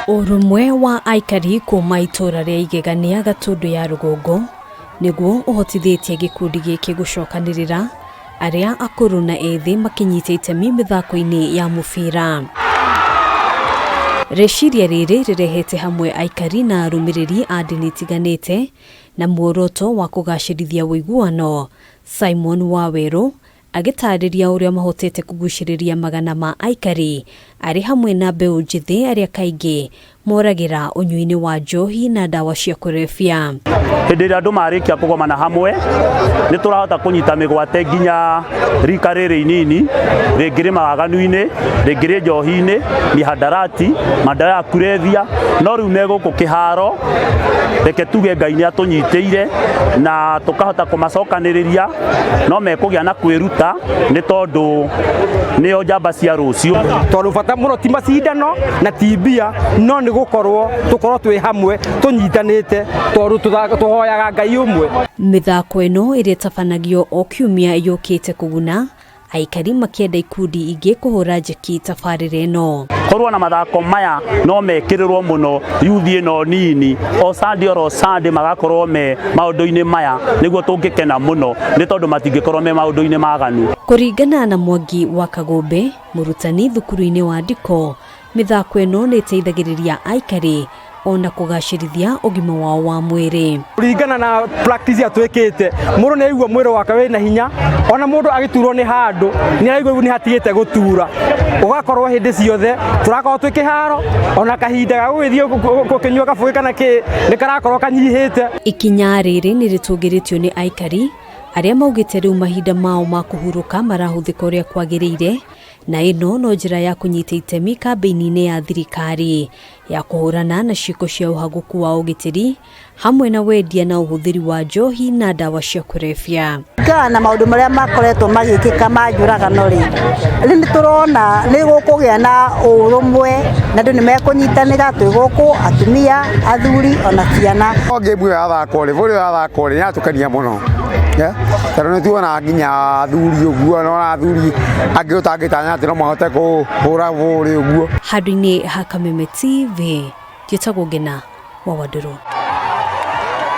Ũrũmwe wa aikari kuma itũra rĩa Igegania Gatundu ya rũgongo nĩguo ũhotithĩtie gĩkundi gĩkĩ gũcokanĩrĩra arĩa akũrũ na ethĩ makĩnyita itemi mĩthako-inĩ ya mũbira. Rĩciria rĩrĩ rĩrehete hamwe aikari na arũmĩrĩri a ndini itiganĩte na muoroto wa kũgacĩrithia ũiguano. Simon Wawerũ agĩtaarĩria ũrĩa mahotete kũgucĩrĩria magana ma aikari arĩ hamwe na mbeũ njĩthĩ arĩa kaingĩ moragĩra ũnyui-inĩ wa njohi na ndawa cia kũrebia. Hĩndĩ ĩrĩa andũ marĩkia kũgomana hamwe nĩ tũrahota kũnyita mĩgwate nginya rika rĩrĩ inini, rĩngĩ rĩ mawaganu-inĩ, rĩngĩ rĩ njohi-inĩ, mihadarati, madawa ya kulevya, no rĩu me gũkũ kĩharo, reke tuge Ngai nĩ atũnyitĩire na tũkahota kũmacokanĩrĩria. No mekũgĩa na kwĩruta nĩ tondũ nĩo njamba cia rũciũ. Tondũ bata mũno ti macindano na ti mbia, no nĩ gũkorwo tũkorwo twĩ hamwe tũnyitanĩte, tondũ tũhoyaga Ngai ũmwe. Mĩthako ĩno ĩrĩa ĩtabanagio o kiumia yũkĩte kũguna aikari makĩenda ikundi ingĩ kũhũra njeki tabarĩra ĩno. Korwo na mathako maya no mekĩrĩrwo mũno yuthi ĩno nini o Sunday oro Sunday magakorwo me maũndũ-inĩ maya nĩguo tũngĩkena mũno nĩ tondũ matingĩkorwo me maũndũ-inĩ maganu. Kũringana na Mwangi wa Kagũmbĩ, mũrutani thukuru-inĩ wa Ndiko, mĩthako ĩno nĩ ĩteithagĩrĩria aikari ona kũgacĩrithia ũgima wao wa mwĩrĩ. Kũringana na practice ya twĩkĩte, mũndũ nĩ aigua mwĩrĩ wake wĩna hinya, ona mũndũ agĩturwo nĩ handũ nĩ araigua rĩu nĩ hatigĩte gũtura. Ũgakorwo hĩndĩ ciothe tũrakorwo twĩ kĩharo, ona kahinda ga gũgĩthiĩ gũkĩnyua kabũĩ kana kĩ nĩ karakorwo kanyihĩte. Ikinya rĩrĩ nĩ rĩtũgĩrĩtio nĩ aikari arĩa maugĩte rĩu mahinda mao ma kũhurũka marahũthĩka ũrĩa kwagĩrĩire, na ĩno no njĩra ya kũnyita itemi kambĩini-inĩ ya thirikari ya kũhũrana na ciĩko cia ũhagũku wa ũgitĩri hamwe na wendia na ũhũthĩri wa njohi na ndawa cia kũrebia. Kũringana na maũndũ marĩa makoretwo magĩkĩka ma njũragano rĩ, rĩu nĩ tũrona nĩ gũkũgĩa na ũrũmwe na andũ nĩ mekũnyitanĩra twĩ gũkũ atumia, athuri ona ciana. No game ĩyo yathakwo rĩ, volley ĩyo yathakwo rĩ, nĩ yatũkenia mũno. Tondũ nĩ tuonaga nginya athuri ũguo, nĩ athuri angĩ ũtangĩtanya atĩ no mahote kũhũra volley ũguo. Handũ-inĩ ha Kameme TV, njĩtagwo Ngena wa Wandũrũ.